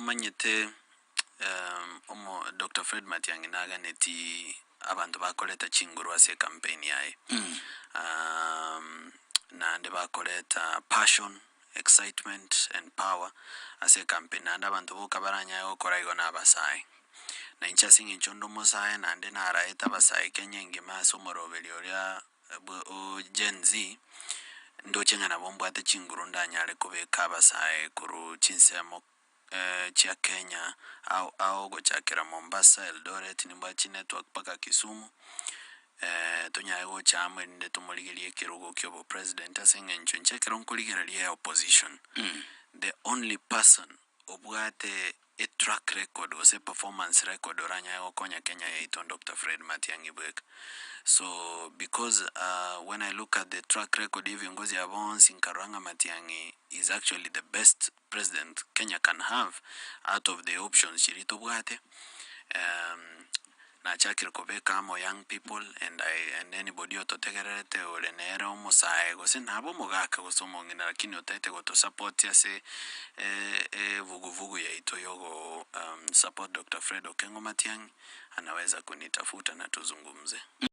Omanyete omo Doctor Fred Matiang'i naganeti abanto bakoreta chinguru ase ecampaign yaye. Naende bakoreta passion, excitement and power ase ecampaign naende abanto boka baranyare gokora igo na abasae. Na inche ase eng'encho nde omosae naende naraete abasae Kenya engima ase omoroberi oria bwe o Gen Z, ndoche ng'a nabo mbwate chinguru ndanyare kobeka abasae korwa chinsemo chia Kenya ao ao gochakera Mombasa, Eldoret, nimbwate chinetwork mpaka Kisumu, tonyare gocha amo erinde tomorigerie ekerogo kia obopresident ase eng'encho inche ekero nkorigereria eopposition, the only person obwate etrack record gose eperformance record oranyare gokonya Kenya yaito Doctor Fred Matiang'i bweka. So because when I look at the track record ya ebiongozi aba bonsi nkarora ng'a Matiang'i is actually the best president Kenya can have out of the options chiria tobwate, nachakire kobeka amo young people and I and anybody ototegererete ore nere omosae gose nabe omogaka gose omong'ina lakini otaete gotosupport ase evuguvugu yaito ya ogo support Doctor Fred Okengo Matiang'i, anaweza kunitafuta na tuzungumze.